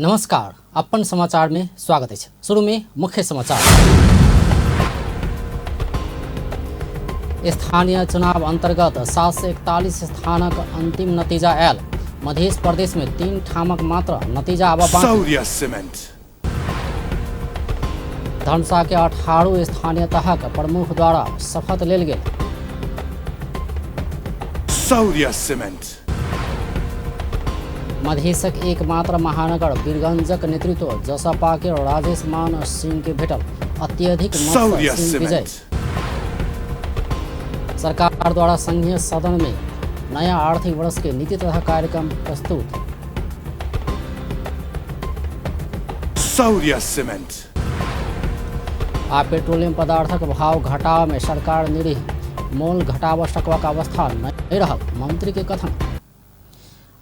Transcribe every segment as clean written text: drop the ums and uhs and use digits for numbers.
नमस्कार, अपन समाचार में स्वागत अछि। शुरू में मुख्य समाचार। स्थानीय चुनाव अंतर्गत 741 स्थानक अंतिम नतीजा आयल। मध्य प्रदेश में 3 ठामक मात्र नतीजा आब बाकी। शौर्य सीमेंट। धनुषा के 18 स्थानीय तहक प्रमुख द्वारा शपथ लेल गेल। शौर्य सीमेंट। मधेशक एकमात्र महानगर वीरगंजक नेतृत्व जसपा के राजेश मान सिंह के भेटल अत्यधिक मत सँ शौर्य सिंह विजय। सीमेंट। सरकार द्वारा संघीय सदन में नया आर्थिक वर्ष के नीति तथा कार्यक्रम प्रस्तुत। शौर्य सीमेंट। आ पेट्रोलियम पदार्थक भाव घटाव में सरकार निरीह, मोल घटाव सकबाक अवस्था नहीं रहल, मंत्री के कथन।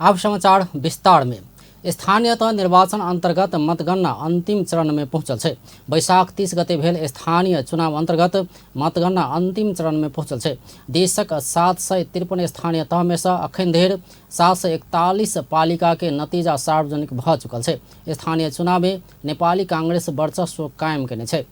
आब समाचार विस्तार में। स्थानीय तह निर्वाचन अंतर्गत मतगणना अंतिम चरण में पहुंचल छै। वैशाख 30 गते भेल स्थानीय चुनाव अंतर्गत मतगणना अंतिम चरण में पहुंचल छै। देशक 753 स्थानीय तह में से अखन धरि 741 पालिका के नतीजा सार्वजनिक भ चुकल छै। स्थानीय चुनाव में नेपाली कांग्रेस वर्चस्व कायम केने छै।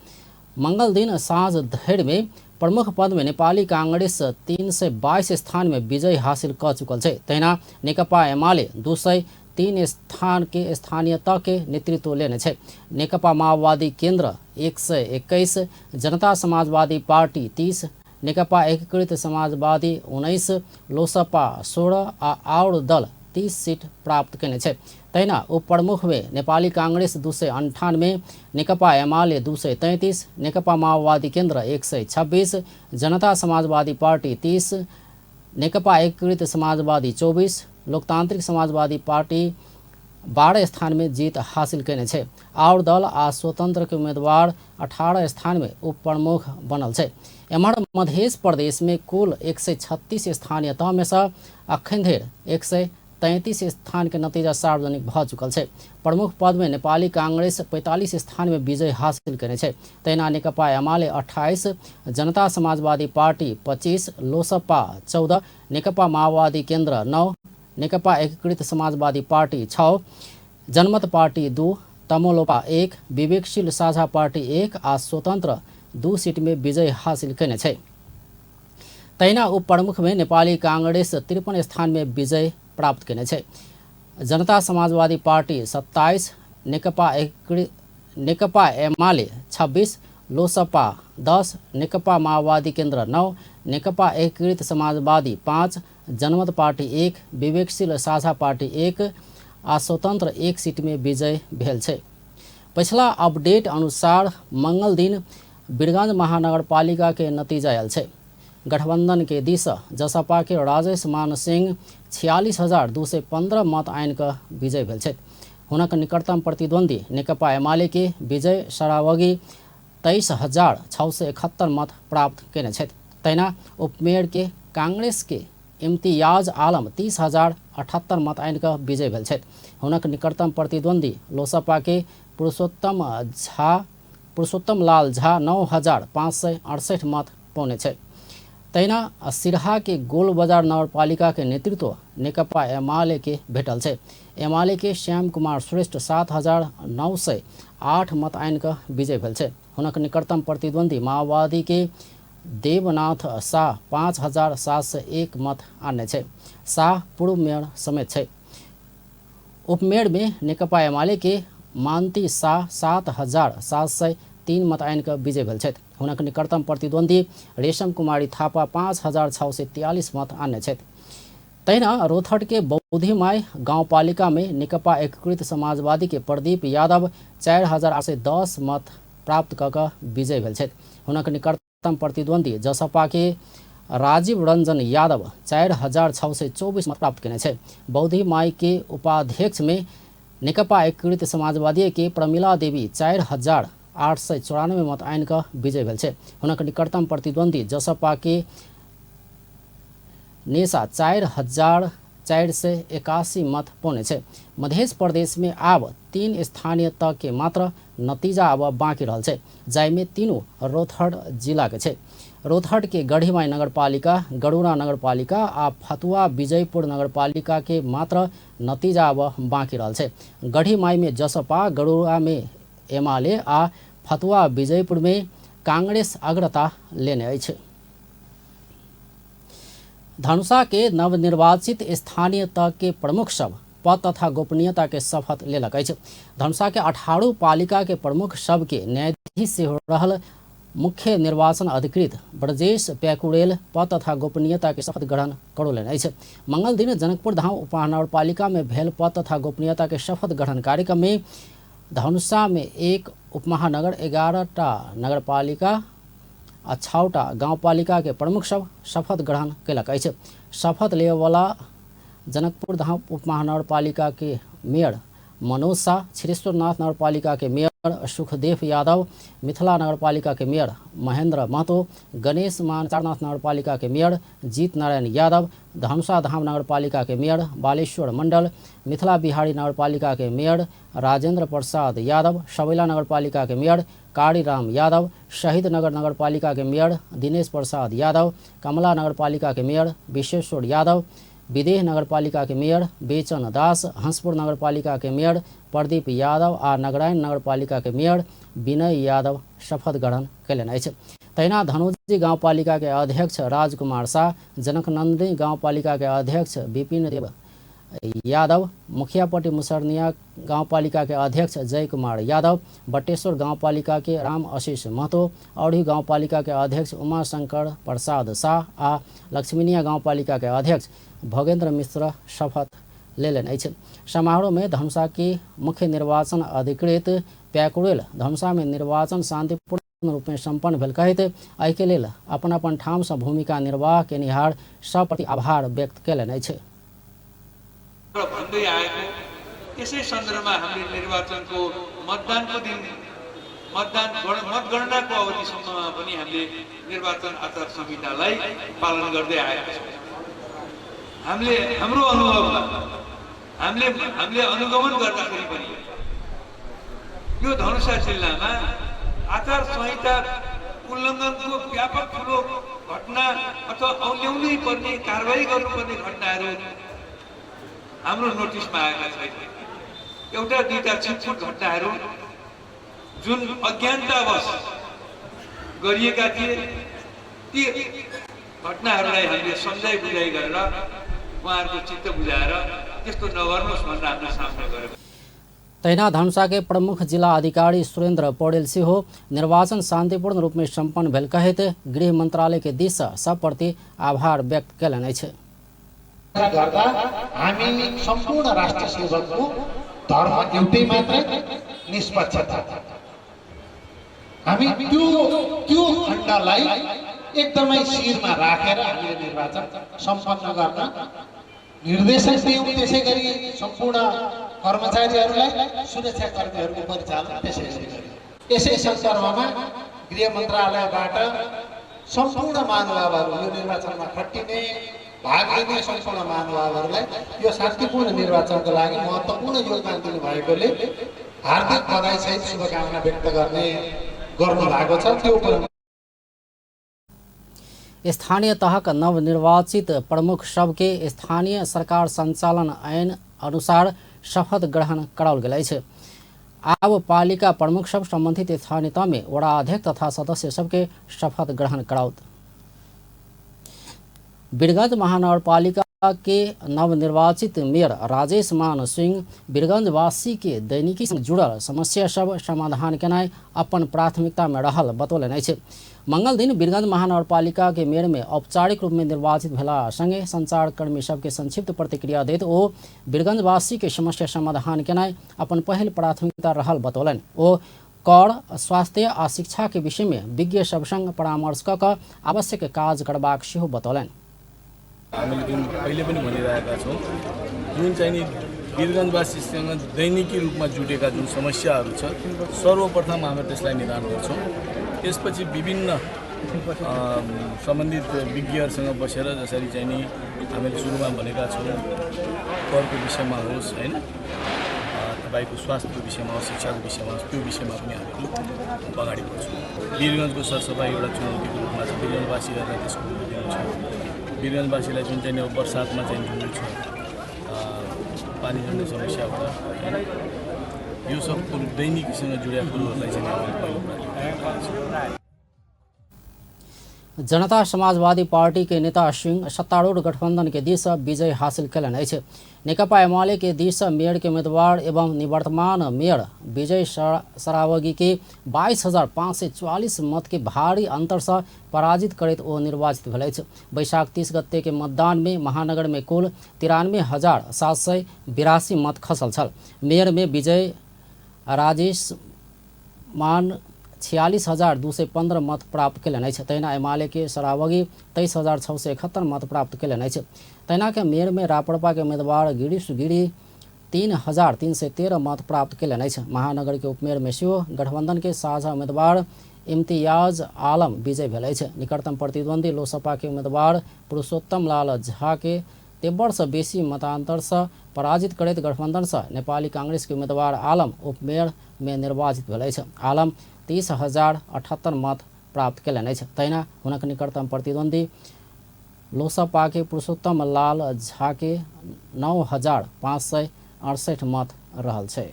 मंगल दिन साँझ धरि में प्रमुख पद में नेपाली कांग्रेस 322 स्थान में विजय हासिल क चुकल छै। तहिना नेकपा एमाले 203 स्थान के स्थानीय तह के नेतृत्व लेने छै। नेकपा माओवादी केंद्र 121, जनता समाजवादी पार्टी 30, नेकपा एकीकृत समाजवादी 19, लोसपा 16 आ आओर दल 30 सीट प्राप्त केने छै। तहिना उपप्रमुख में नेपाली कांग्रेस 298, नेकपा एमाले 233, नेकपा माओवादी केंद्र 126, जनता समाजवादी पार्टी 30, नेकपा एकीकृत समाजवादी 24, लोकतांत्रिक समाजवादी पार्टी 12 स्थान में जीत हासिल केने छै। आओर दल आ स्वतंत्र के उम्मीदवार 18 स्थान में उपप्रमुख बनल छै। एम्हर मध्य प्रदेश में कुल 136 स्थानीय तह में से अखन धरि 133 स्थान के नतीजा सार्वजनिक भ चुकल छै। प्रमुख पद में नेपाली कांग्रेस 45 स्थान में विजय हासिल केने छै। तहिना नेकपा एमाले 28, जनता समाजवादी पार्टी 25, लोसपा 14, नेकपा माओवादी केंद्र 9, नेकपा एकीकृत समाजवादी पार्टी 6, जनमत पार्टी 2, तमोलोपा 1, विवेकशील साझा पार्टी 1 आ स्वतंत्र 2 सीट में विजय हासिल केने छै। तहिना उपप्रमुख में नेपाली कांग्रेस 53 स्थान में विजय प्राप्त केने छै। जनता समाजवादी पार्टी 27, नेकपा एमाले 26, लोसपा 10, नेकपा माओवादी केंद्र 9, नेकपा एकीकृत समाजवादी 5, जनमत पार्टी 1, विवेकशील साझा पार्टी 1 आ स्वतंत्र 1 सीट में विजय भेल छै। पछिला अपडेट अनुसार मंगल दिन वीरगंज महानगरपालिका के नतीजा आयल छै। गठबंधन के दिस जसपा के राजेश मान सिंह 46,215 मत आनि कऽ विजय भेल छथि। हुनक निकटतम प्रतिद्वंदी नेकपा एमाले के विजय सरावगी 23,671 मत प्राप्त केने छथि। तहिना उपमेयर के कांग्रेस के इम्तियाज आलम 30,078 मत आनि कऽ विजय भेल छथि। हुनक निकटतम प्रतिद्वंदी लोसपा के पुरुषोत्तम लाल झा 9,568 मत पौने छै। तहिना सिरहा के गोल बाजार नगरपालिका के नेतृत्व नेकपा एमाले के भेटल छै। एमाले के श्याम कुमार श्रेष्ठ 7,908 मत आनि कऽ विजय भेल छै। हुनक निकटतम प्रतिद्वंदी माओवादी के देवनाथ शाह 5,701 मत आनने छै। शाह पूर्व मेयर समेत छै। उपमेयर में नेकपा एमाले के मानती शाह 7,703 मत आनि कऽ विजय भेल छथि। हुनक निकटतम प्रतिद्वंदी रेशम कुमारी थापा 5,643 मत आनने छथि। तहिना रोथट के बौद्धिमाई गांवपालिका में नेकपा एकीकृत समाजवादी के प्रदीप यादव 4,810 मत प्राप्त कऽ कऽ विजय भेल छथि। हुनक निकटतम प्रतिद्वंदी जसपा के राजीव रंजन यादव 4,624 मत प्राप्त केने छै। बौद्धिमाई के उपाध्यक्ष में नेकपा एकीकृत समाजवादी के प्रमिला देवी 4,894 मत आनि कऽ विजय भेल छै। हुनक निकटतम प्रतिद्वंदी जसपा के नेसा 4,481 मत पौने छै। मध्य प्रदेश में आब 3 स्थानीय तह के मात्र नतीजा आब बाँकी रहल छै, जाहिमे तीनू रौतहट जिला के छै। रौतहट के गढ़ीमाई नगरपालिका, गरुड़ा नगरपालिका आ फतुआ विजयपुर नगरपालिका के मात्र नतीजा अब बाँकी रहल छै। गढ़ीमाई में जसपा, गरुड़ा में एमाले आ फतुआ विजयपुर में कांग्रेस अग्रता लेने अछि। धनुषा के नवनिर्वाचित स्थानीय तह के प्रमुख सब पद तथा गोपनीयता के शपथ लेलक अछि। धनुषा के 18 पालिका के प्रमुख सब के न्यायाधीश सेहो रहल मुख्य निर्वाचन अधिकृत ब्रजेश प्याकुरेल पद तथा गोपनीयता के शपथ ग्रहण करौलनि अछि। मंगल दिन जनकपुर धाम उपमहानगरपालिका में भेल पद तथा गोपनीयता के शपथ ग्रहण कार्यक्रम में धनुषा में 1 उपमहानगर, 11टा नगरपालिका आ 6टा गाउँपालिका के प्रमुख सब शपथ ग्रहण केलक अछि। शपथ लेबऽवला जनकपुर धाम उपमहानगरपालिका के मेयर मनोज शाह, क्षीरेश्वरनाथ नगरपालिका के मेयर सुखदेव यादव, मिथिला नगरपालिका के मेयर महेंद्र महतो, गणेश मान चारनाथ नगरपालिका के मेयर जीत नारायण यादव, धनुषा धाम नगरपालिका के मेयर बालेश्वर मंडल, मिथिला बिहारी नगरपालिका के मेयर राजेंद्र प्रसाद यादव, सबैला नगरपालिका के मेयर कारीराम यादव, शहीद नगर नगरपालिका के मेयर दिनेश प्रसाद यादव, कमला नगरपालिका के मेयर विश्वेश्वर यादव, विदेह नगरपालिका के मेयर बेचन दास, हंसपुर नगरपालिका के मेयर प्रदीप यादव आ नगरायण नगरपालिका के मेयर विनय यादव शपथ ग्रहण कयलनि अछि। तहिना धनौजी गाउँपालिका के अध्यक्ष राजकुमार शाह, जनकनंदिनी गाउँपालिका के अध्यक्ष विपिन देव यादव, मुखियापट्टी मुसरनिया गाउँपालिका के अध्यक्ष जय कुमार यादव, बटेश्वर गाउँपालिका के राम आशीष महतो, औढ़ी गाउँपालिका के अध्यक्ष उमाशंकर प्रसाद शाह आ लक्ष्मीनिया गाउँपालिका के अध्यक्ष भोगेंद्र मिश्र शपथ लेलनि अछि। समारोह में धनुषा के मुख्य निर्वाचन अधिकृत प्याकुरेल धनुषा में निर्वाचन शांतिपूर्ण रूप में सम्पन्न भेल कहैत एहिके लेल अपन अपन ठाम सँ भूमिका निर्वाह केनिहार सब प्रति आभार व्यक्त कयलनि अछि। भन्दै आएको त्यसै सन्दर्भमा हामीले निर्वाचनको मतदानको दिन मतगणनाको अवधिसम्ममा पनि हामीले निर्वाचन आचार संहितालाई पालन गर्दै आएका छौँ। हामीले हाम्रो अनुभवमा हामीले अनुगमन गर्दाखेरि पनि यो धनुषा जिल्लामा आचार संहिता उल्लङ्घनको व्यापक ठुलो घटना अथवा ल्याउनै पर्ने कारवाही गर्नुपर्ने घटनाहरू हाम्रो नोटिसमा आएका छैन। एउटा दुईटा छिटफुट घटनाहरू जुन अज्ञानतावश गरिएका थिए ती घटनाहरूलाई हामीले सम्झाइ बुझाइ गरेर उहाँहरूको चित्त बुझाएर त्यस्तो नगर्नुहोस् भनेर हामीले सामना गरेको। तहिना धनुषा के प्रमुख जिला अधिकारी सुरेंद्र पौडेल सेहो निर्वाचन शांतिपूर्ण रूप में सम्पन्न भेल कहैत गृह मंत्रालय के दिस सँ सब प्रति आभार व्यक्त कयलनि अछि। गर्दा हामी सम्पूर्ण राष्ट्र सेवकको धर्म एउटै मात्रै निष्पक्षता, हामी त्यो त्यो खण्डलाई एकदमै शिरमा राखेर हामीले निर्वाचन सम्पन्न गर्न निर्देशन दियौँ। त्यसै गरी सम्पूर्ण कर्मचारीहरूलाई सुरक्षाकर्मीहरूको परिचालन त्यसै गरी गरियो। यसै सन्दर्भमा गृह मन्त्रालयबाट सम्पूर्ण महानुभावहरू यो निर्वाचनमा खटिने भाग लिने सम्पूर्ण महानुभावहरूलाई यो शान्तिपूर्ण निर्वाचनको लागि महत्त्वपूर्ण योगदान दिनुभएकोले हार्दिक बधाई सहित शुभकामना व्यक्त गर्नु भएको छ। त्यो स्थानीय तहक नवनिर्वाचित प्रमुख सबके स्थानीय सरकार सञ्चालन ऐन अनुसार शपथ ग्रहण कराओल गेल अछि। आब पालिका प्रमुख सब संबंधित स्थानीय तह में वडा अध्यक्ष तथा सदस्य सबके शपथ ग्रहण कराओत। वीरगंज महानगरपालिका के नवनिर्वाचित मेयर राजेश मान सिंह वीरगंजवासी के दैनिकी से जुड़ल समस्या सब समाधान केनाइ अपन प्राथमिकता में रहल बतौलनि अछि। मंगल दिन वीरगंज महानगरपालिका के मेयर में औपचारिक रूप में निर्वाचित भेला संगे संचारकर्मी सबके संक्षिप्त प्रतिक्रिया दैत ओ वीरगंजवासी के समस्या समाधान केनाइ अपन पहिल प्राथमिकता रहल बतौलनि। ओ कर, स्वास्थ्य आ शिक्षा के विषय में विज्ञ सब संग परामर्श क कऽ आवश्यक काज करबाक सेहो बतौलनि। हामीले जुन पहिले पनि भनिरहेका छौँ, जुन चाहिँ नि वीरगञ्जवासीसँग दैनिकी रूपमा जुटेका जुन समस्याहरू छ सर्वप्रथम हामी त्यसलाई निदान गर्छौँ। त्यसपछि विभिन्न सम्बन्धित विज्ञहरूसँग बसेर जसरी चाहिँ नि हामीले सुरुमा भनेका छौँ करको विषयमा होस् होइन, तपाईँको स्वास्थ्यको विषयमा होस्, शिक्षाको विषयमा होस्, त्यो विषयमा पनि हामीहरू अगाडि बढ्छौँ। वीरगञ्जको सरसफाइ एउटा चुनौतीको रूपमा छ। वीरगञ्जवासीहरूलाई त्यसको दिनु छ। वीरगञ्जवासीलाई जुन चाहिँ अब बर्सातमा चाहिँ जुन छ पानी जम्ने समस्या होला होइन, यो सब कुरो दैनिकीसँग जुडेका कुरोहरूलाई चाहिँ हामीले पहिलो प्राथमिकता। जनता समाजवादी पार्टी के नेता सिंह सत्तारूढ़ गठबंधन के दिस विजय हासिल कयलनि अछि। नेकपा एमाले के दिस मेयर के उम्मीदवार एवं निवर्तमान मेयर विजय सरावगी के 22,544 मत के भारी अंतर से पराजित करैत ओ निर्वाचित भेल अछि। वैशाख 30 गते के मतदान में महानगर में कुल 93,782 मत खसल छल। मेयर में विजय राजेश मान 46,215 मत प्राप्त कयलनि अछि। तहिना एमाले के सरावगी 23,671 मत प्राप्त कयलनि अछि। तहिना के मेयर में राप्रपा के उम्मीदवार गिरीश गिरी 3,313 मत प्राप्त कयलनि अछि। महानगर के उपमेयर में सेहो गठबंधन के साझा उम्मीदवार इम्तियाज आलम विजय भेल अछि। निकटतम प्रतिद्वंदी लोसपा के उम्मीदवार पुरुषोत्तम लाल झा के 53 से बेसी मतांतर से पराजित करैत गठबंधन से नेपाली कांग्रेस के उम्मीदवार आलम उपमेयर में निर्वाचित भेल अछि। आलम 30,078 मत प्राप्त कयलनि अछि। तहिना हुनक निकटतम प्रतिद्वंदी लोसपा के पुरुषोत्तम लाल झा के 9,568 मत रहल छै।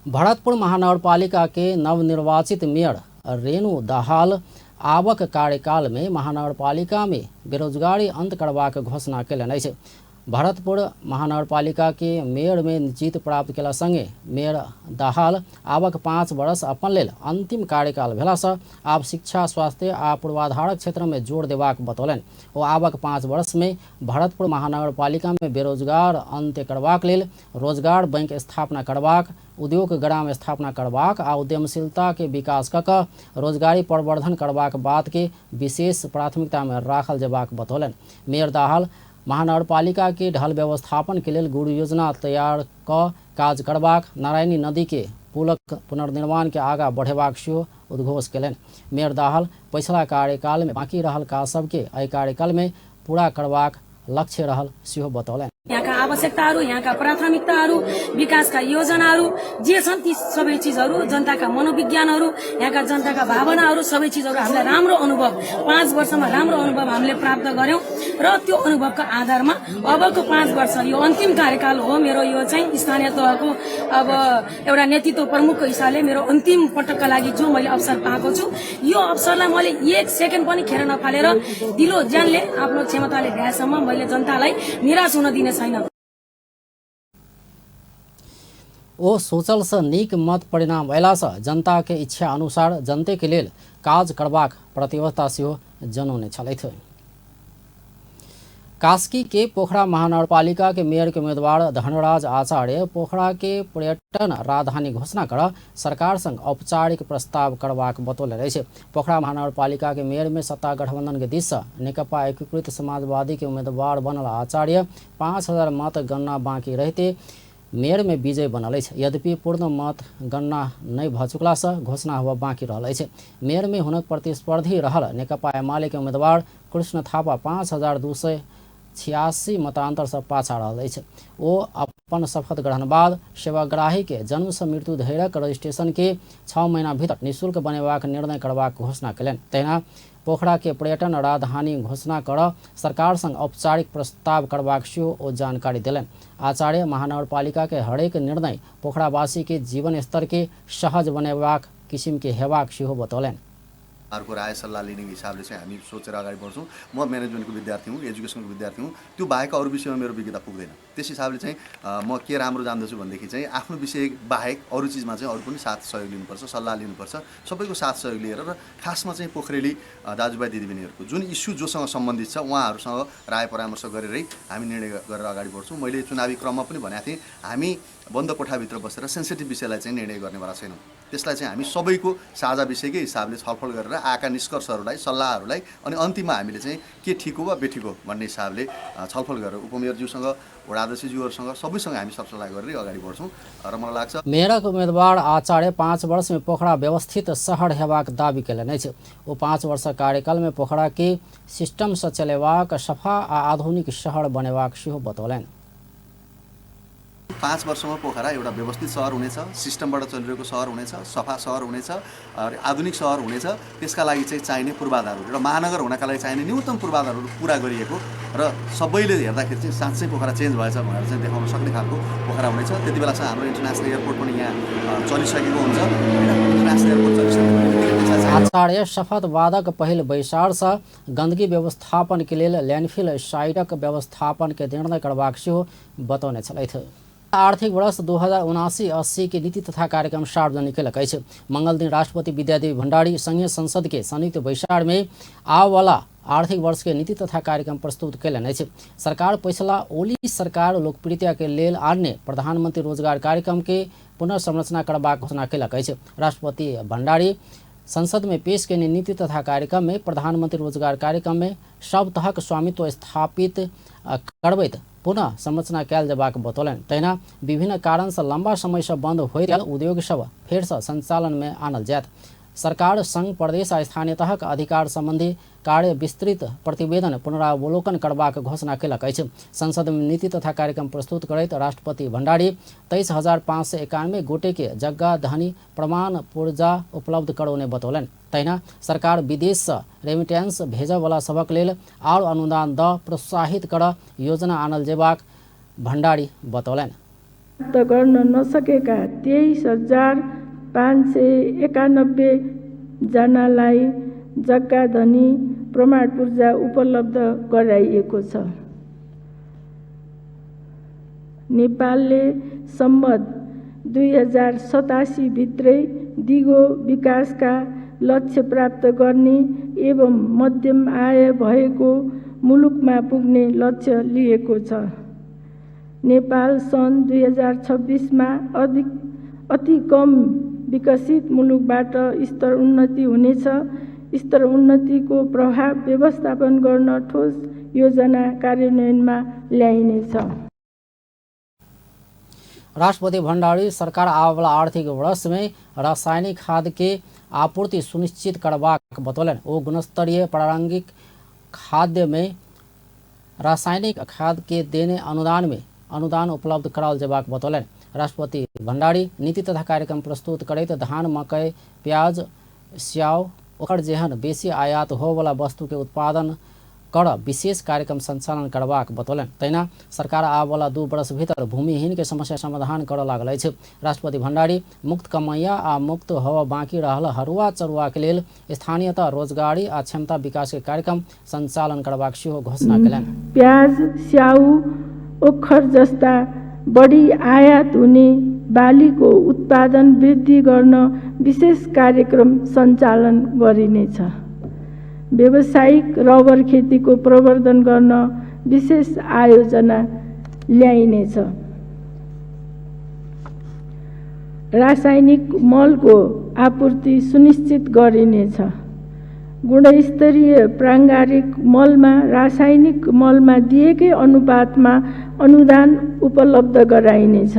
भरतपुर महानगरपालिका के नवनिर्वाचित मेयर रेणु दाहाल आवक कार्यकाल में महानगरपालिका में बेरोजगारी अंत करबाक घोषणा कयलनि अछि। भरतपुर महानगरपालिका के मेयर में जीत प्राप्त केला संगे मेयर दाहाल आवक 5 वर्ष अपन लेल अंतिम कार्यकाल भेलासँ आब शिक्षा, स्वास्थ्य आ पूर्वाधारक क्षेत्र में जोर देबाक बतौलनि। ओ आवक 5 वर्ष में भरतपुर महानगरपालिका में बेरोजगार अंत्य करबाक लेल रोजगार बैंक स्थापना करबाक, उद्योग ग्राम स्थापना करबाक आ उद्यमशीलता के विकास कऽ कऽ रोजगारी प्रवर्धन करबाक बात के विशेष प्राथमिकता में राखल जेबाक बतौलनि। मेयर दाहाल महानगरपालिका के ढल व्यवस्थापन के लेल गुरु योजना तैयार कऽ काज करबाक, नारायणी नदी के पुलक पुनर्निर्माण के आगा बढ़ेबाक सेहो उद्घोष कयलनि। मेयर दाहाल पछिला कार्यकाल में बाँकी रहल काज सबके एहि कार्यकाल में पूरा करबाक लक्ष्य रहल सेहो बतौलनि। यहाँका आवश्यकताहरू, यहाँका प्राथमिकताहरू, विकासका योजनाहरू जे छन् ती सबै चिजहरू, जनताका मनोविज्ञानहरू, यहाँका जनताका भावनाहरू, सबै चिजहरू हामीलाई राम्रो अनुभव 5 वर्षमा राम्रो अनुभव हामीले प्राप्त गर्यौं र त्यो अनुभवको आधारमा अबको 5 वर्ष यो अन्तिम कार्यकाल हो मेरो। यो चाहिँ स्थानीय तहको अब एउटा नेतृत्व प्रमुखको हिसाबले मेरो अन्तिम पटकका लागि जो मैले अवसर पाएको छु, यो अवसरलाई मैले 1 सेकेन्ड पनि खेर नफालेर दिलो ज्यानले आफ्नो क्षमताले भ्याएसम्म मैले जनतालाई निराश हुन दिने छैन। ओ सोचल से नीक मत परिणाम अयलासँ जनता के इच्छा अनुसार जनते के लेल काज करबाक प्रतिबद्धता सेहो जनौने छलथि। कास्की के पोखरा महानगरपालिका के मेयर के उम्मीदवार धनराज आचार्य पोखरा के पर्यटन राजधानी घोषणा कर सरकार संग औपचारिक प्रस्ताव करबाक बतौलनि अछि। पोखरा महानगरपालिका के मेयर में सत्ता गठबंधन के दिस नेकपा एकीकृत समाजवादी के उम्मीदवार बनल आचार्य 5,000 मत गणना बाँकी रहते मेयर में विजय बनल अछि। यद्यपि पूर्ण मत गणना नहि भऽ चुकलासँ घोषणा हुआ बाँकी रहल अछि। मेयर में हुनक प्रतिस्पर्धी रहल नेकपा एमाले के उम्मीदवार कृष्ण थापा 5,286 मतांतर से पाछा रहल अछि। ओ अपन शपथ ग्रहण बाद सेवाग्राही के जन्म से मृत्यु धरिक रजिस्ट्रेशन के 6 महीना भीतर निःशुल्क बनेबाक निर्णय करबाक घोषणा कयलनि। तहिना पोखरा के पर्यटन राजधानी घोषणा कर सरकार संग औपचारिक प्रस्ताव करबाक सेहो ओ जानकारी देलनि। आचार्य महानगरपालिका के हरेक निर्णय पोखरावासी के जीवन स्तर के सहज बनेबाक किसिम के हेबाक सेहो बतौलनि। अर्को राय सल्लाह लिने हिसाबले चाहिँ हामी सोचेर अगाडि बढ्छौँ। म म्यानेजमेन्टको विद्यार्थी हुँ, एजुकेसनको विद्यार्थी हुँ, त्यो बाहेक अरू विषयमा मेरो विज्ञता पुग्दैन। त्यस हिसाबले चाहिँ म के राम्रो जान्दछु भनेदेखि चाहिँ आफ्नो विषय बाहेक अरू चिजमा चाहिँ अरू पनि साथ सहयोग लिनुपर्छ, सल्लाह लिनुपर्छ, सबैको साथ सहयोग लिएर र खासमा चाहिँ पोखरेली दाजुभाइ दिदीबहिनीहरूको जुन इस्यु जोसँग सम्बन्धित छ उहाँहरूसँग राय परामर्श गरेरै हामी निर्णय गरेर अगाडि बढ्छौँ। मैले चुनावी क्रममा पनि भनेको थिएँ, हामी बन्द कोठाभित्र बसेर सेन्सिटिभ विषयलाई चाहिँ निर्णय गर्नेवाला छैनौँ। त्यसलाई चाहिँ हामी सबैको साझा विषयकै हिसाबले छलफल गरेर आएका निष्कर्षहरूलाई, सल्लाहहरूलाई अनि अन्तिममा हामीले चाहिँ के ठिक हो वा बेठिक हो भन्ने हिसाबले छलफल गरेर उपमेयरज्यूसँग, वडा अध्यक्षज्यूहरूसँग सबैसँग हामी सरसल्लाह गरेर अगाडि बढ्छौँ र मलाई लाग्छ। मेयरक उम्मीदवार आचार्य 5 वर्ष में पोखरा व्यवस्थित शहर हेबाक दावी कयलनि अछि। ओ 5 वर्ष कार्यकाल में पोखरा के सिस्टम से चलेबाक, सफा आ आधुनिक शहर बनेबाक सेहो बतौलनि। 5 वर्षमा पोखरा एउटा व्यवस्थित सहर हुनेछ, सिस्टमबाट चलिरहेको सहर हुनेछ, सफा सहर हुनेछ, आधुनिक सहर हुनेछ। त्यसका लागि चाहिँ चाहिने पूर्वाधारहरू, एउटा महानगर हुनका लागि चाहिने न्यूनतम पूर्वाधारहरू पुरा गरिएको र सबैले हेर्दाखेरि चाहिँ साँच्चै पोखरा चेन्ज भएछ भनेर चाहिँ देखाउन सक्ने खालको पोखरा हुनेछ। त्यति बेला चाहिँ हाम्रो इन्टरनेसनल एयरपोर्ट पनि यहाँ चलिसकेको हुन्छ होइन। इन्टरनेसनल एयरपोर्ट चलिसकेको। आचार्य शपथवादक पहिल बैसारसँ गंदगी व्यवस्थापन के लेल लैंडफिल साइटक व्यवस्थापन के निर्णय करबाक सेहो बतौने छलथि। आर्थिक वर्ष 2079-80 के नीति तथा कार्यक्रम सार्वजनिक केलक अछि। मंगल दिन राष्ट्रपति विद्यादेवी भण्डारी संघीय संसद के संयुक्त बैसार में आबवाला आर्थिक वर्ष के नीति तथा कार्यक्रम प्रस्तुत कयलनि अछि। सरकार पछिला ओली सरकार लोकप्रियता के लेल आनने प्रधानमंत्री रोजगार कार्यक्रम के पुनर्संरचना करबाक घोषणा केलक अछि। राष्ट्रपति भण्डारी संसद में पेश कयने नीति तथा कार्यक्रम में प्रधानमंत्री रोजगार कार्यक्रम में सब तहक स्वामित्व स्थापित करबैत पुनः संरचना कयल जेबाक बतौलनि। तहिना विभिन्न कारणसँ लंबा समयसँ बंद होइत उद्योग सब फेरसँ संचालन में आनल जायत। सरकार संघ प्रदेश आ स्थानीय तहक अधिकार संबंधी कार्य विस्तृत प्रतिवेदन पुनरावलोकन करबाक घोषणा केलक अछि। संसद में नीति तथा कार्यक्रम प्रस्तुत करैत राष्ट्रपति भण्डारी 23,591 गोटे के जग्गा धनी प्रमाण पुर्जा उपलब्ध करौने बतौलनि। तहिना सरकार विदेशसँ रेमिटेंस भेजयवला सभक लेल आर अनुदान दऽ प्रोत्साहित कर योजना आनल जेबाक भण्डारी बतौलनि। प्राप्त गर्न नसकेका 23,591 जनालाई जग्गा धनी प्रमाण पूर्जा उपलब्ध गराइएको छ। नेपालले सम्वत 2087 भित्रै दिगो विकासका लक्ष्य प्राप्त गर्ने एवं मध्यम आय भएको मुलुकमा पुग्ने लक्ष्य लिएको छ। नेपाल सन् 2026मा अति कम विकसित मुलुकबाट स्तर उन्नति हुनेछ। स्तर उन्नतिको प्रभाव व्यवस्थापन गर्न ठोस योजना कार्यान्वयनमा ल्याइनेछ। राष्ट्रपति भण्डारी सरकार आबवाला आर्थिक वर्ष में रासायनिक खाद के आपूर्ति सुनिश्चित करबाक बतौलनि। ओ गुणस्तरीय प्रारंभिक खाद्य में रासायनिक खाद के देने अनुदान में अनुदान उपलब्ध कराओल जेबाक बतौलनि। राष्ट्रपति भण्डारी नीति तथा कार्यक्रम प्रस्तुत करैत धान, मकई, प्याज, स्याउ, ओकर जेहन बेसी आयात होवला वस्तु के उत्पादन कर विशेष कार्यक्रम संचालन करबाक बतौलनि। तहिना सरकार आबवाला 2 वर्ष भीतर भूमिहीन के समस्या समाधान करऽ लागल अछि। राष्ट्रपति भण्डारी मुक्त कमैया आ मुक्त होबऽ बाँकी रहल हरुआ चरुआ के लेल स्थानीयतः रोजगारी आ क्षमता विकास के कार्यक्रम संचालन करबाक सेहो घोषणा कयलनि। प्याज, स्याउ, ओखर जस्ता बढी आयात हुने बालीको उत्पादन वृद्धि गर्न विशेष कार्यक्रम सञ्चालन गरिनेछ। व्यावसायिक रबर खेतीको प्रवर्धन गर्न विशेष आयोजना ल्याइनेछ। रासायनिक मलको आपूर्ति सुनिश्चित गरिनेछ। गुणस्तरीय प्राङ्गारिक मलमा रासायनिक मलमा दिएकै अनुपातमा अनुदान उपलब्ध गराइनेछ।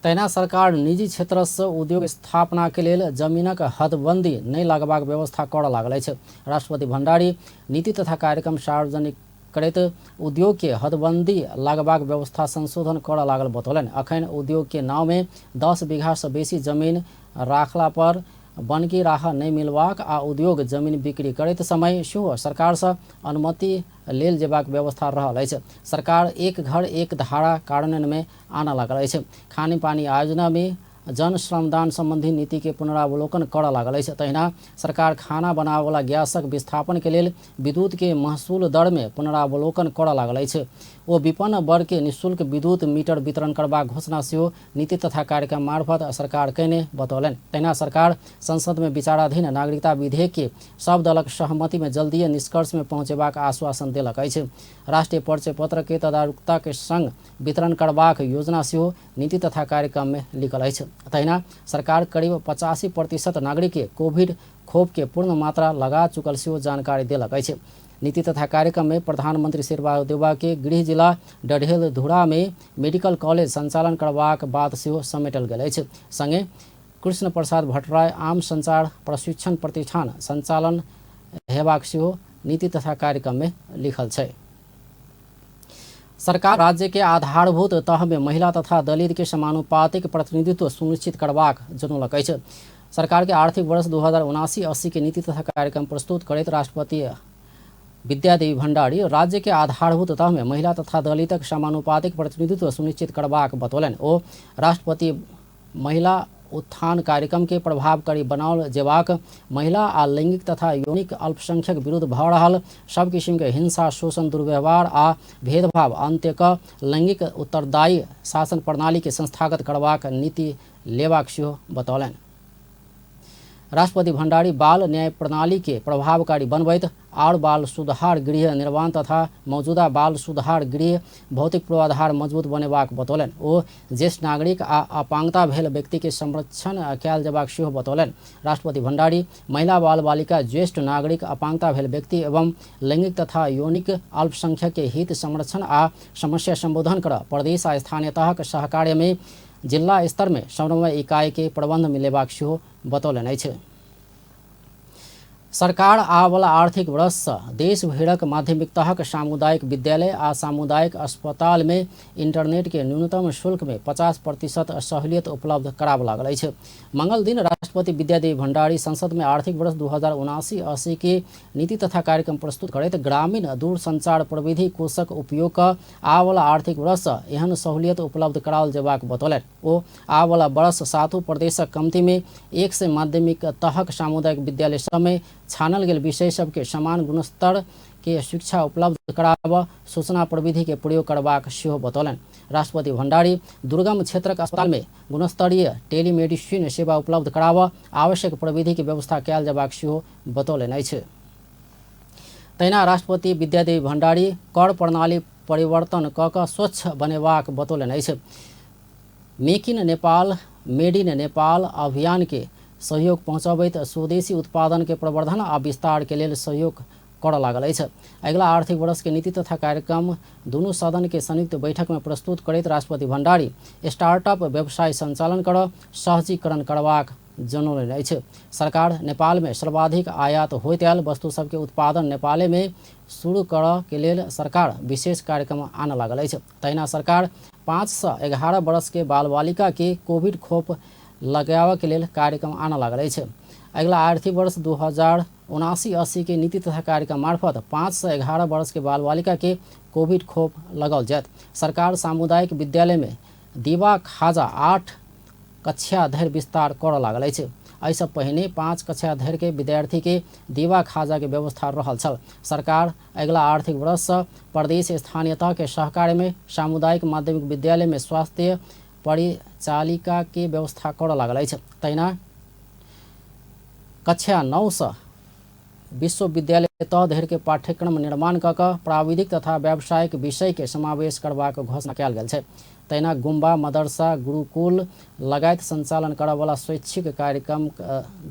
तहिना सरकार निजी क्षेत्रसँ उद्योग स्थापना के लेल जमीनक हदबंदी नहि लगबाक व्यवस्था करऽ लागल अछि। राष्ट्रपति भण्डारी नीति तथा कार्यक्रम सार्वजनिक करैत उद्योग के हदबंदी लगबाक व्यवस्था संशोधन करऽ लागल बतौलनि। अखन उद्योग के नाव में 10 बीघा सँ बेसी जमीन राखला पर बनकी राह नहि मिलबाक आ उद्योग जमीन बिक्री करैत समय सेहो सरकारसँ अनुमति लेल जेबाक व्यवस्था रहल अछि। सरकार एक घर एक धारा कार्यान्वयन में आनऽ लागल अछि। खानेपानी आयोजना में जन श्रमदान संबंधी नीति के पुनरावलोकन करऽ लागल अछि। तहिना सरकार खाना बनाबयवला गैसक विस्थापन के लेल विद्युत के महसूल दर में पुनरावलोकन करऽ लागल अछि। ओ विपन्न वर्ग के निःशुल्क विद्युत मीटर वितरण करबाक घोषणा सेहो नीति तथा कार्यक्रम मार्फत सरकार कयने बतौलनि। तहिना सरकार संसद में विचाराधीन नागरिकता विधेयक के सब दलक सहमति में जल्दीए निष्कर्ष में पहुँचेबाक आश्वासन देलक अछि। राष्ट्रीय परिचय पत्र के तदारुकता के संग वितरण करबाक योजना सेहो नीति तथा कार्यक्रम में लिखल अछि। तहिना सरकार करीब 85% नागरिक के कोविड खोप के पूर्ण मात्रा लगा चुकल सेहो जानकारी देलक अछि। नीति तथा कार्यक्रम में प्रधानमंत्री शेरबहादुर देउवा के गृह जिला डढेलधुरा में मेडिकल कॉलेज संचालन करबाक बात सेहो समेटल गेल अछि। संगे कृष्ण प्रसाद भट्टराई आम संचार प्रशिक्षण प्रतिष्ठान संचालन हेबाक सेहो नीति तथा कार्यक्रम में लिखल छै। सरकार राज्य के आधारभूत तह में महिला तथा दलित के समानुपातिक प्रतिनिधित्व सुनिश्चित करबाक जनौलक अछि। सरकार के आर्थिक वर्ष 2079-80 के नीति तथा कार्यक्रम प्रस्तुत करैत राष्ट्रपति विद्यादेवी भण्डारी राज्य के आधारभूत तह में महिला तथा दलितक समानुपातिक प्रतिनिधित्व सुनिश्चित करबाक बतौलनि। ओ राष्ट्रपति महिला उत्थान कार्यक्रम के प्रभावकारी बनाओल जेबाक, महिला आ लैंगिक तथा यौनिक अल्पसंख्यक विरुद्ध भऽ रहल सब किसिम के हिंसा, शोषण, दुर्व्यवहार आ भेदभाव अंत्य क लैंगिक उत्तरदायी शासन प्रणाली के संस्थागत करबाक नीति लेबाक सेहो बतौलनि। राष्ट्रपति भण्डारी बाल न्याय प्रणाली के प्रभावकारी बनबैत आर बाल सुधार गृह निर्माण तथा मौजूदा बाल सुधार गृह भौतिक पूर्वाधार मजबूत बनेबाक बतौलनि। ओ ज्येष्ठ नागरिक आ अपांगता भेल व्यक्ति के संरक्षण कयल जेबाक सेहो बतौलनि। राष्ट्रपति भण्डारी महिला, बाल बालिका, ज्येष्ठ नागरिक, अपांगता भेल व्यक्ति एवं लैंगिक तथा यौनिक अल्पसंख्यक के हित संरक्षण आ समस्या संबोधन कर प्रदेश आ स्थानीय तहक सहकार्य में जिला स्तर में समन्वय इकाई के प्रबंध में लेबाक सेहो बतौलनि अछि। सरकार आबला आर्थिक वर्ष सँ देश भरिक माध्यमिक तहक सामुदायिक विद्यालय आ सामुदायिक अस्पताल में इंटरनेट के न्यूनतम शुल्क में 50% सहूलियत उपलब्ध कराबऽ लागल अछि। मंगल दिन राष्ट्रपति विद्यादेवी भण्डारी संसद में आर्थिक वर्ष 2079-80 के नीति तथा कार्यक्रम प्रस्तुत करैत ग्रामीण दूरसंचार प्रविधि कोषक उपयोग क आबला आर्थिक वर्ष सँ एहन सहूलियत उपलब्ध कराओल जेबाक बतौलनि। ओ आबला वर्ष सातु प्रदेशक कम्ती में 100 माध्यमिक तहक सामुदायिक विद्यालय सब में छानल गेल विषय सबके समान गुणस्तर के शिक्षा उपलब्ध कराबऽ सूचना प्रविधि के प्रयोग करबाक सेहो बतौलनि। राष्ट्रपति भण्डारी दुर्गम क्षेत्रक अस्पताल में गुणस्तरीय टेलीमेडिसिन सेवा उपलब्ध कराबऽ आवश्यक प्रविधि के व्यवस्था कयल जेबाक सेहो बतौलनि अछि। तहिना राष्ट्रपति विद्यादेवी भण्डारी कर प्रणाली परिवर्तन कऽ कऽ स्वच्छ बनेबाक बतौलनि अछि। Make in Nepal, made in Nepal अभियान के सहयोग पहुँचबैत स्वदेशी उत्पादन के प्रवर्धन आ विस्तार के लेल सहयोग करऽ लागल अछि। अगिला आर्थिक वर्ष के नीति तथा कार्यक्रम दुनू सदन के संयुक्त बैठक में प्रस्तुत करैत राष्ट्रपति भण्डारी स्टार्टअप व्यवसाय संचालन कर सहजीकरण करबाक जनौलनि अछि। सरकार नेपाल में सर्वाधिक आयात होइत आयल वस्तु सबके उत्पादन नेपाले में शुरू करऽ के लेल सरकार विशेष कार्यक्रम आनऽ लागल अछि। तहिना सरकार 5 से 11 वर्ष के बाल बालिका के कोविड खोप लगाबऽ के लेल कार्यक्रम आनऽ लागल अछि। अगिला आर्थिक वर्ष 2079-80 के नीति तथा कार्यक्रम मार्फत 5 से 11 वर्ष के बाल बालिका के कोविड खोप लगाओल जायत। सरकार सामुदायिक विद्यालय में दीवा खाजा 8 कक्षा धरि विस्तार करऽ लागल अछि। एहिसँ पहिने 5 कक्षा धरि के विद्यार्थी के दीवा खाजा के व्यवस्था रहल छल। सरकार अगिला आर्थिक वर्ष सँ प्रदेश स्थानीय तह के सहकार्य में सामुदायिक माध्यमिक विद्यालय में स्वास्थ्य परिचालिका के व्यवस्था करऽ लागल अछि। तहिना कक्षा 9 सँ विश्वविद्यालय तह धरि के पाठ्यक्रम निर्माण कऽ कऽ प्राविधिक तथा व्यावसायिक विषय के समावेश करबाक घोषणा कयल गेल छै। तहिना गुम्बा, मदरसा, गुरुकुल लगायत संचालन करऽवला शैक्षिक कार्यक्रम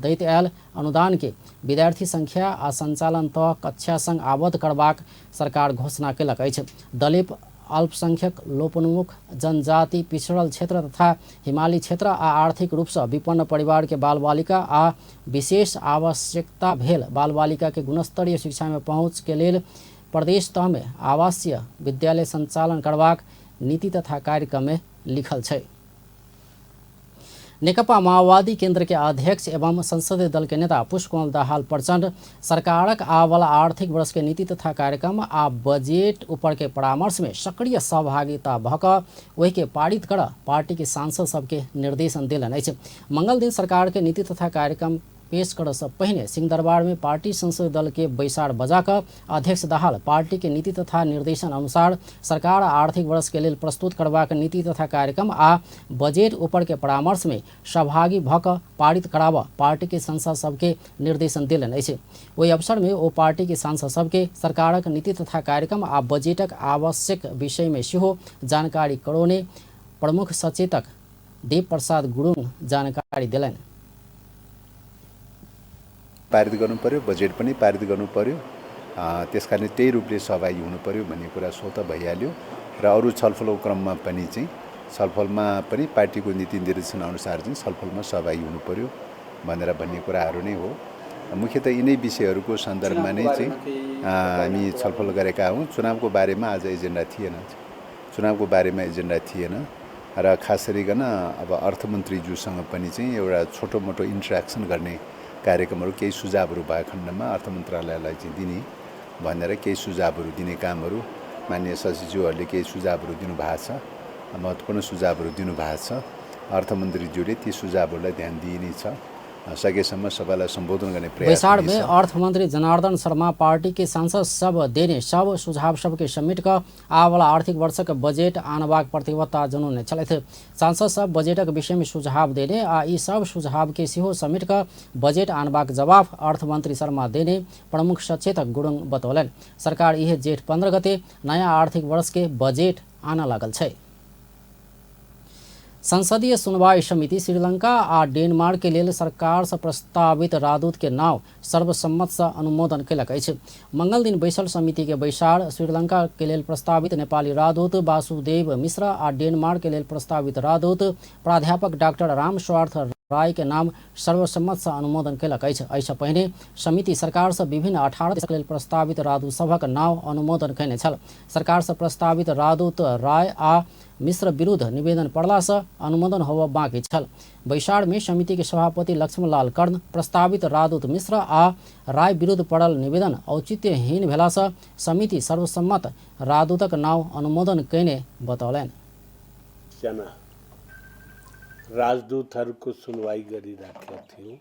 दैत आयल अनुदान के विद्यार्थी संख्या आ संचालन तह कक्षा संग आबद्ध करबाक सरकार घोषणा केलक अछि। दलित, अल्पसंख्यक, लोपोन्मुख, जनजाति, पिछड़ल क्षेत्र तथा हिमाली क्षेत्र आ आर्थिक रूपसँ विपन्न परिवार के बाल बालिका आ विशेष आवश्यकता भेल बाल बालिका के गुणस्तरीय शिक्षा में पहुँच के लेल प्रदेश तह में आवासीय विद्यालय संचालन करबाक नीति तथा कार्यक्रम में लिखल छै। नेकपा माओवादी केंद्र के अध्यक्ष एवं संसदीय दल के नेता पुष्पकमल दाहाल प्रचण्ड सरकारक आबला आर्थिक वर्ष के नीति तथा कार्यक्रम आ बजट ऊपर के परामर्श में सक्रिय सहभागिता भऽ कऽ ओहि के पारित कर पार्टी के सांसद सबके निर्देशन देलनि अछि। मंगल दिन सरकार के नीति तथा कार्यक्रम पेश करऽ सँ पहिने सिंहदरबार में पार्टी संसदीय दल के बैसार बजा कऽ अध्यक्ष दाहाल पार्टी के नीति तथा निर्देशन अनुसार सरकार आर्थिक वर्ष के लेल प्रस्तुत करबाक नीति तथा कार्यक्रम आ बजट ऊपर के परामर्श में सहभागी भऽ कऽ पारित कराबऽ पार्टी के सांसद सबके निर्देशन देलनि अछि। ओहि अवसर में ओ पार्टी के सांसद सबके सरकारक नीति तथा कार्यक्रम आ बजटक आवश्यक विषय में सेहो जानकारी करौने प्रमुख सचेतक देव प्रसाद गुरुङ जानकारी देलनि। पारित गर्नु पर्यो, बजेट पनि पारित गर्नु पर्यो, त्यसकारण त्यही रूपले सहभागी हुनु पर्यो भन्ने कुरा स्वतः भइहाल्यो र अरू छलफलको क्रममा पनि चाहिँ छलफलमा पनि पार्टीको नीति निर्देशन अनुसार चाहिँ छलफलमा सहभागी हुनु पर्यो भनेर भन्ने कुराहरू नै हो। मुख्यतः यिनै विषयहरूको सन्दर्भमा नै चाहिँ हामी छलफल गरेका हौँ। चुनावको बारेमा आज एजेन्डा थिएन। चुनावको बारेमा एजेन्डा थिएन र खास गरिकन अब अर्थमन्त्रीज्यूसँग पनि चाहिँ एउटा छोटो मोटो इन्टरेक्सन गर्ने कार्यक्रमहरू केही सुझावहरू भए खण्डमा अर्थ मन्त्रालयलाई चाहिँ दिने भनेर केही सुझावहरू दिने कामहरू माननीय सचिवज्यूहरूले केही सुझावहरू दिनुभएको छ, महत्त्वपूर्ण सुझावहरू दिनुभएको छ। अर्थमन्त्रीज्यूले ती सुझावहरूलाई ध्यान दिइने छ, सकेसम्म सबैलाई सम्बोधन गर्ने प्रयास बैसार में हुनेछ। अर्थमंत्री जनार्दन शर्मा पार्टी के सांसद सब देने सब सुझाव सबके समेट कऽ आबवला आर्थिक वर्षक बजेट आनबाक प्रतिबद्धता जनौने छलथि। सांसद सब बजेटक विषय में सुझाव देने आ ई सब सुझाव के सेहो समेट कऽ बजेट आनबाक जवाब अर्थमंत्री शर्मा देने प्रमुख सचेतक गुरुङ बतौलनि। सरकार इहे जेठ 15 गते नयाँ आर्थिक वर्ष के बजेट आनऽ लागल छै। संसदीय सुनवाई समिति श्रीलंका आ डेनमार्क के लेल सरकार से प्रस्तावित राजदूत के नाव सर्वसम्मत से अनुमोदन केलक अछि। मंगल दिन बैसल समिति के बैसार श्रीलंका के लेल प्रस्तावित नेपाली राजदूत वासुदेव मिश्र आ डेनमार्क के लेल प्रस्तावित राजदूत प्राध्यापक डॉक्टर रामस्वार्थ राय के नाम सर्वसम्मत से अनुमोदन केलक अछि। एहिसँ पहिने समिति सरकार से विभिन्न 18 देशक लेल प्रस्तावित राजदूत सभक नाव अनुमोदन कयने छल। सरकार से प्रस्तावित राजदूत राय आ मिश्र विरुद्ध निवेदन पड़ला से अनुमोदन होबय बाकी छल। बैसार में समिति के सभापति लक्ष्मणलाल कर्ण प्रस्तावित राजदूत मिश्र आ राय विरुद्ध पड़ल निवेदन औचित्यहीन भेला से समिति सर्वसम्मत राजदूतक नाव अनुमोदन कयने बतौलनि। जना राजदूतहरूको सुनवाई गरिराखेका थियौँ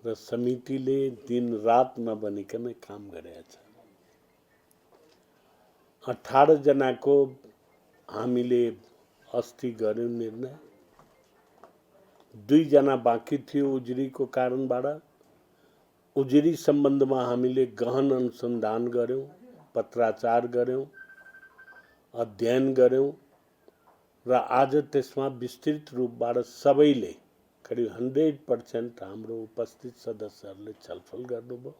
र समितिले दिन रात नबनिकन काम गरेका छ। 18 जनाको हामीले अस्ति गऱ्यौँ निर्णय, 2 जना बाँकी थियो उजुरीको कारणबाट। उजुरी सम्बन्धमा हामीले गहन अनुसन्धान गऱ्यौँ, पत्राचार गऱ्यौँ, अध्ययन गऱ्यौँ र आज त्यसमा विस्तृत रूपबाट सबैले करिब 100% हाम्रो उपस्थित सदस्यहरूले छलफल गर्नुभयो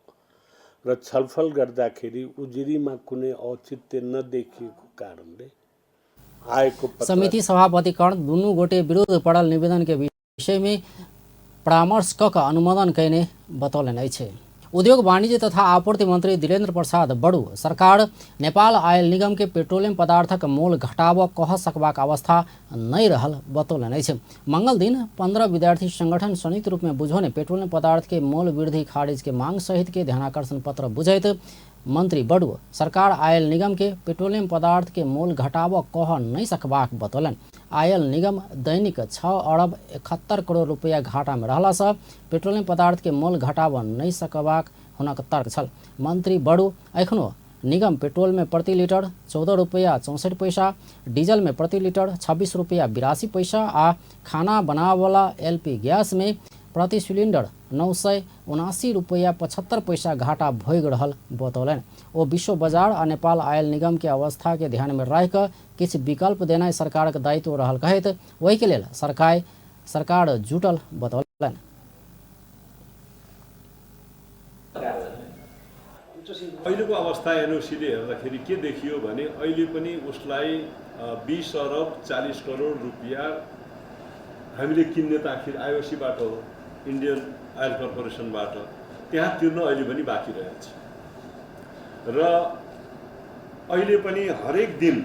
र छलफल गर्दाखेरि उजुरीमा कुनै औचित्य नदेखिएको कारणले आएको समिति सभापति कर्ण दुनू गोटे विरुद्ध पड़ल निवेदन के विषय में परामर्श क कऽ अनुमोदन कयने बतौलनि अछि। उद्योग वाणिज्य तथा आपूर्ति मंत्री दिलेन्द्र प्रसाद बडू सरकार नेपाल आयल निगम के पेट्रोलियम पदार्थक मोल घटाबऽ कह सकबाक अवस्था नहि रहल बतौलनि अछि। मंगल दिन 15 विद्यार्थी संगठन संयुक्त रूप में बुझौने पेट्रोलियम पदार्थ के मोल वृद्धि खारिज के मांग सहित के ध्यानाकर्षण पत्र बुझैत मंत्री बडू सरकार आयल निगम के पेट्रोलियम पदार्थ के मोल घटाबऽ कह नहि सकबाक बतौलनि। आयल निगम दैनिक 6 अरब 71 करोड़ रुपैया घाटा में रहला से पेट्रोलियम पदार्थ के मोल घटाबऽ नहि सकबाक हुनक तर्क छल। मंत्री बडू एखनो निगम पेट्रोल में प्रति लीटर 14 रुपैया 64 पैसा, डीजल में प्रति लीटर 26 रुपैया 82 पैसा आ खाना बनावला एलपी गैस में प्रति सिलिंडर 979 रुपैया 75 पैसा घाटा भोगि रहल बतौलनि। ओ विश्व बाजार आ नेपाल आयल निगम के अवस्था के ध्यान में राखि कऽ किछु विकल्प देनाइ सरकारक दायित्व रहल कहैत ओहि के लेल सरकार जुटल बतौलनि। अहिलेको अवस्था एनओसीले हेर्दाखेरि के देखियो भने अहिले पनि उसलाई 20 अरब 40 करोड रुपियाँ हामीले किन्ने त आखिर आइओसीबाट हो, इन्डियन आयल कर्पोरेसनबाट, त्यहाँ तिर्न अहिले पनि बाँकी रहेछ र अहिले पनि हरेक दिन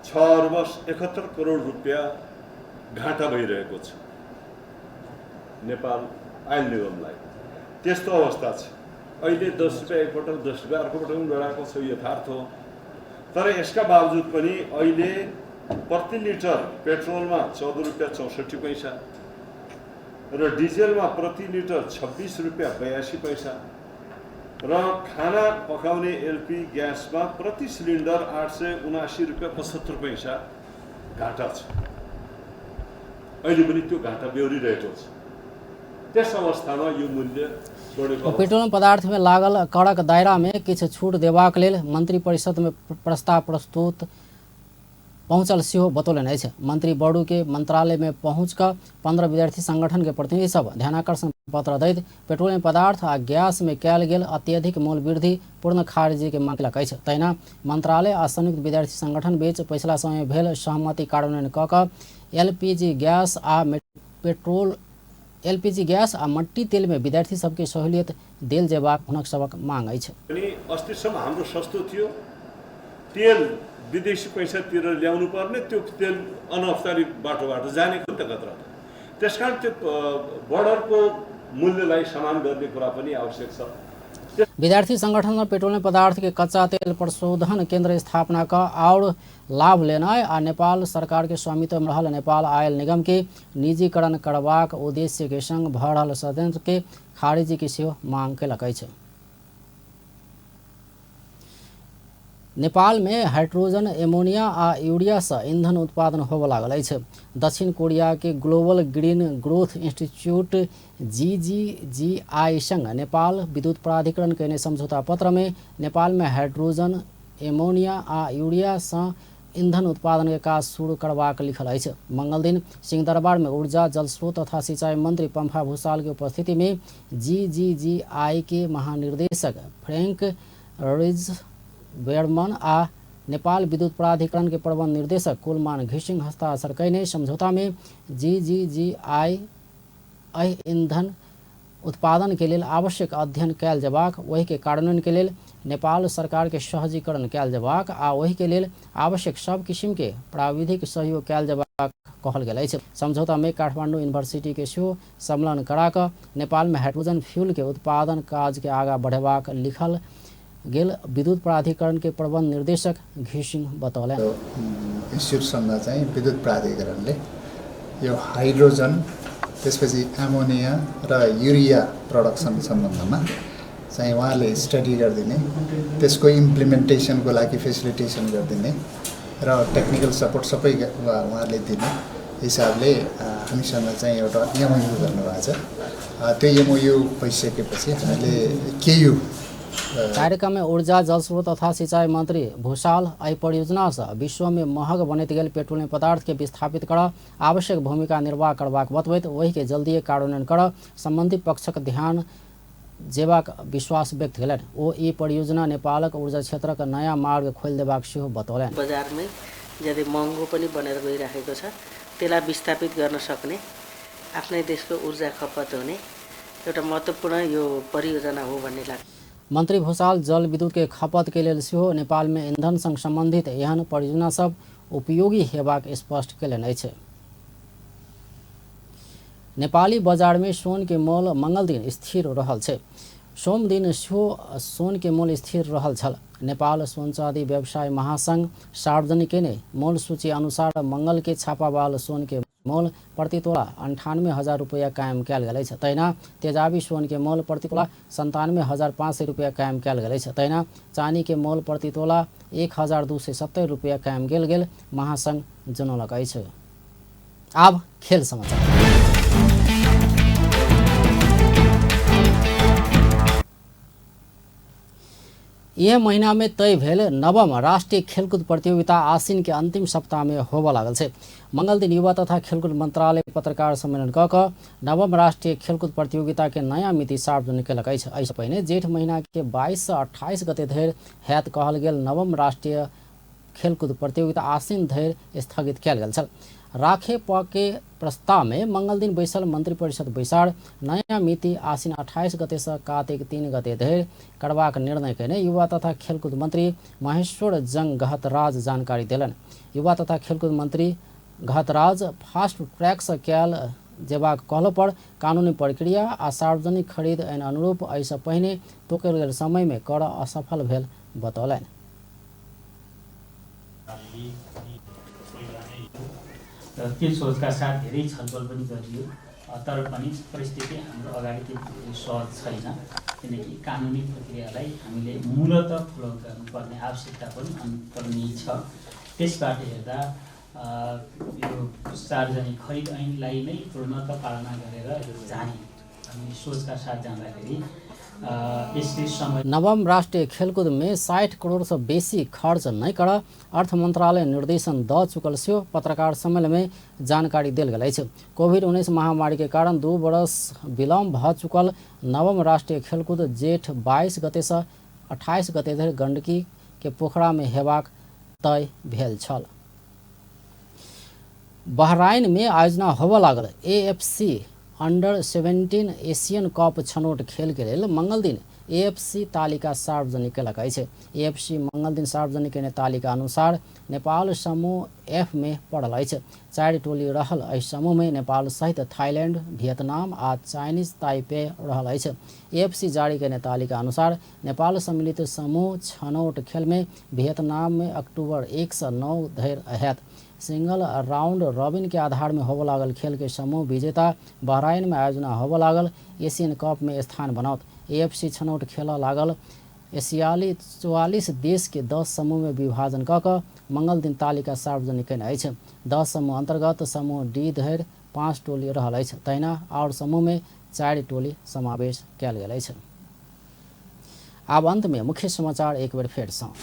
6 अर्ब 71 करोड रुपियाँ घाटा भइरहेको छ नेपाल आयल निगमलाई। त्यस्तो अवस्था छ। अहिले 10 रुपियाँ एकपटक, 10 रुपियाँ अर्को पटक पनि बढाएको छ, यथार्थ हो। तर यसका बावजुद पनि अहिले प्रति लिटर पेट्रोलमा 14 रुपियाँ 64 पैसा र डिजेलमा प्रति लिटर 26 रुपियाँ 82 पैसा र खाना पकाउने एलपी ग्यासमा प्रति सिलिन्डर 879 रुपियाँ 75 पैसा घाटा छ। अहिले पनि त्यो घाटा बेहोरिरहेको छ। त्यस अवस्थामा यो मूल्य बढेको। पेट्रोलियम पदार्थ में लागल करक दायरा में किछु छूट देबाक लेल मंत्री परिषद में प्रस्ताव प्रस्तुत पहुँचल सेहो बतौलनि अछि। मंत्री बडू के मंत्रालय में पहुँच कऽ 15 विद्यार्थी संगठन के प्रतिनिधि सब ध्यानाकर्षण पत्र दैत पेट्रोलियम पदार्थ आ गैस में कयल गेल अत्यधिक मोल वृद्धि पूर्ण खारिजी के मांग केलक अछि। तहिना मंत्रालय आ संयुक्त विद्यार्थी संगठन बीच पछिला समय भेल सहमति कार्यान्वयन कऽ कऽ एलपीजी गैस आ पेट्रोल एलपीजी गैस आ मट्टी तेल में विद्यार्थी सबके सहूलियत देल जेबाक हुनक सबक मांग अछि। अनि अस्तिसम्म हाम्रो सस्तो थियो, तेल विदेशी पैसा तिरेर ल्याउनु पर्ने, त्यो तेल अनौपचारिक बाटोबाट जाने त खतरा। त्यसकारण त्यो बर्डरको मूल्यलाई समान गर्ने कुरा पनि आवश्यक छ। विद्यार्थी संगठन पेट्रोलियम पदार्थ के कच्चा तेल प्रशोधन केंद्र स्थापना का और लाभ लेनाय आ नेपाल सरकार के स्वामित्व में रहल नेपाल आयल निगम के निजीकरण करबाक उद्देश्य के संग भऽ रहल षड्यंत्र के खारिजी के सेहो मांग केलक अछि। नेपाल में हाइड्रोजन, एमोनिया आ यूरिया से ईंधन उत्पादन होबय लागल अछि। दक्षिण कोरिया के global green growth institute GGGI संग नेपाल विद्युत प्राधिकरण कयने समझौता पत्र में नेपाल में हाइड्रोजन, एमोनिया आ यूरिया से ईंधन उत्पादन के काज शुरू करबाक लिखल अछि। मंगल दिन सिंहदरबार में ऊर्जा, जलस्रोत तथा सिंचाई मंत्री पंफा भूषाल के उपस्थिति में GGGI के महानिर्देशक फ्रैंक रिज बेरमन आ नेपाल विद्युत प्राधिकरण के प्रबंध निर्देशक कुलमान घिसिङ हस्ताक्षर कयने समझौता में GGGI एहि ईंधन उत्पादन के लेल आवश्यक अध्ययन कयल जेबाक, ओहि के कार्यान्वयन के लेल नेपाल सरकार के सहजीकरण कयल जेबाक आ ओहि के लेल आवश्यक सब किसिम के प्राविधिक सहयोग कयल जेबाक कहल गेल अछि। समझौता में काठमांडू यूनिवर्सिटी के सेहो सम्मेलन करा कऽ नेपाल में हाइड्रोजन फ्यूल के उत्पादन काज के आगा बढ़ेबाक लिखल गेल विद्युत प्राधिकरण के प्रबंध निर्देशक घिसिङ बतौलनि। इन्स्टिट्युटसँग चाहिँ विद्युत प्राधिकरणले यो हाइड्रोजन, त्यसपछि एमोनिया र युरिया प्रडक्सन सम्बन्धमा चाहिँ उहाँले स्टडी गरिदिने, त्यसको इम्प्लिमेन्टेसनको लागि फेसिलिटेसन गरिदिने र टेक्निकल सपोर्ट सबै उहाँले दिने हिसाबले हामीसँग चाहिँ एउटा एमओयु गर्नुभएको छ। त्यो एमओयु भइसकेपछि हामीले केयु कार्यक्रम में ऊर्जा, जलस्रोत तथा सिंचाई मंत्री भूषाल एहि परियोजना से विश्व में महग बनैत गेल पेट्रोलियम पदार्थ के विस्थापित कर आवश्यक भूमिका निर्वाह करबाक बतबैत ओहि के जल्दीए कार्यान्वयन कर संबंधित पक्षक ध्यान जेबाक विश्वास व्यक्त केलनि। ओ ई परियोजना नेपालक ऊर्जा क्षेत्रक नयाँ मार्ग खोलि देबाक सेहो बतौलनि। बजारमै ज्यादै महँगो पनि बनेर गइराखेको छ, त्यसलाई विस्थापित गर्न सक्ने, आफ्नै देशको ऊर्जा खपत हुने एउटा महत्त्वपूर्ण यो परियोजना हो भन्ने लाग्छ। मंत्री भूषाल जल विद्युत के खपत के लेल सेहो नेपाल में ईंधन संग संबंधित एहन परियोजना सब उपयोगी हेबाक स्पष्ट केलनि अछि। नेपाली बाजार में सोन के मोल मंगल दिन स्थिर रहल छै। सोम दिन सेहो सोन के मोल स्थिर रहल छल। नेपाल सोन चाँदी व्यवसाय महासंघ सार्वजनिक केने मोल सूची अनुसार मंगल के छापावाल सोन के मोल प्रति तोला 98,000 रुपैया कायम कयल गेल अछि। तहिना तेजाबी सोन के मोल प्रति तोला 97,500 रुपैया कायम कयल गेल अछि। तहिना चानी के मोल प्रति तोला 1,270 रुपैया कायम गेल गेल महासंघ जनौलक अछि। आब खेल समाचार। यह महीना में तय भेल नवम राष्ट्रीय खेलकूद प्रतियोगिता आसिन के अंतिम सप्ताह में होबय लागल छै। मंगल दिन युवा तथा खेलकूद मंत्रालय पत्रकार सम्मेलन कऽ कऽ नवम राष्ट्रीय खेलकूद प्रतियोगिता के नया मिति सार्वजनिक केलक अछि। एहिसँ पहिने जेठ महीना के 22 से 28 गते धरि हैत कहल गेल नवम राष्ट्रीय खेलकूद प्रतियोगिता आसिन धरि स्थगित कयल गेल छल। राखेप के प्रस्ताव में मंगल दिन बैसल मंत्रिपरिषद बैसार नया मिति आसिन 28 गते से कार्तिक 3 गते धरि करबाक निर्णय कयने युवा तथा खेलकूद मंत्री महेश्वर जंग गहतराज जानकारी देलनि। युवा तथा खेलकूद मंत्री गहतराज फास्ट ट्रैक से कयल जेबाक कहलो पर कानूनी प्रक्रिया आ सार्वजनिक खरीद ऐन अनुरूप एहिसँ पहिने तोकल गेल समय में कर असफल भेल बतौलनि। त्यो सोचका साथ धेरै छलफल पनि गरियो, तर पनि परिस्थिति हाम्रो अगाडि त्यति सहज छैन, किनकि कानुनी प्रक्रियालाई हामीले मूलत फलो गर्नुपर्ने आवश्यकता पनि अन्तर्निहित छ। त्यसबाट हेर्दा यो सार्वजनिक खरिद ऐनलाई नै पूर्णतः पालना गरेर जाने हामी सोचका साथ जाँदाखेरि यसले समय। नवम राष्ट्रीय खेलकूद में 60 करोड़ से बेसी खर्च नहीं कर अर्थ मंत्रालय निर्देशन द चुकल सेहो पत्रकार सम्मेलन में जानकारी देल गेल अछि। कोविड-19 महामारी के कारण 2 वर्ष विलम्ब भ चुकल नवम राष्ट्रीय खेलकूद जेठ 22 गते से 28 गते धरि गंडकी के पोखरा में हेबाक तय भेल छल। बहराइन में आयोजना होबय लागल AFC अंडर 17 एशियन कप छनौट खेल के लेल मंगल दिन एएफसी तालिका सार्वजनिक केलक अछि। एएफसी मंगलदिन सार्वजनिक केने तालिका अनुसार नेपाल समूह एफ में पड़ल अछि। 4 टोली रहल एहि समूह में नेपाल सहित थाईलैंड, वियतनाम आ चाइनीज ताइपे रहल अछि। एएफसी जारी केने तालिका अनुसार नेपाल सम्मिलित समूह छनौट खेल में वियतनाम में अक्टूबर 1 से 9 धरि हैत। सिंगल राउंड रॉबिन के आधार में होबय लागल खेल के समूह विजेता बहराइन में आयोजना होबय लागल एशियन कप में स्थान बनाओत। एएफसी छनौट खेल लागल एशियाली 44 देश के 10 समूह में विभाजन क कऽ मंगल दिन तालिका सार्वजनिक केने अछि। 10 समूह अंतर्गत समूह डी धरि 5 टोली रहल अछि, तहिना आओर समूह में 4 टोली समावेश कयल गेल अछि। आब अंत में मुख्य समाचार एक बेर फेर सँ।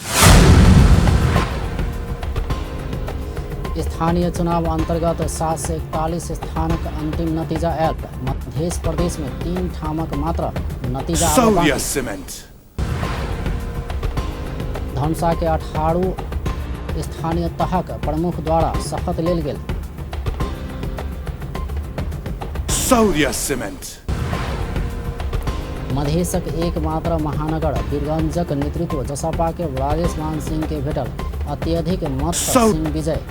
स्थानीय चुनाव अंतर्गत 741 स्थानक अंतिम नतीजा आयल। मध्य प्रदेश में 3 ठामक मात्र नतीजा। शौर्य सीमेंट। धनुषा के 18 स्थानीय तहक प्रमुख द्वारा शपथ लेल गेल। शौर्य सीमेंट। मधेशक एकमात्र महानगर वीरगंजक नेतृत्व जसपा के राजेश मान सिंह के भेटल अत्यधिक मत सिंह विजय।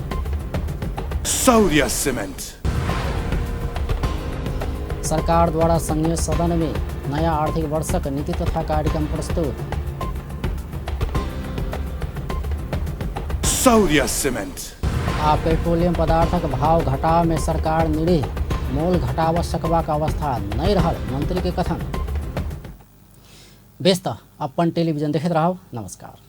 शौर्य सीमेंट। सरकार द्वारा संघीय सदन में नया आर्थिक वर्षक नीति तथा कार्यक्रम प्रस्तुत। शौर्य सीमेंट। आ पेट्रोलियम पदार्थक भाव घटाव में सरकार निरीह, मोल घटाव सकबाक अवस्था नहीं रहल मंत्री के कथन। बेस त अपन टेलीविजन देखैत रहब। नमस्कार।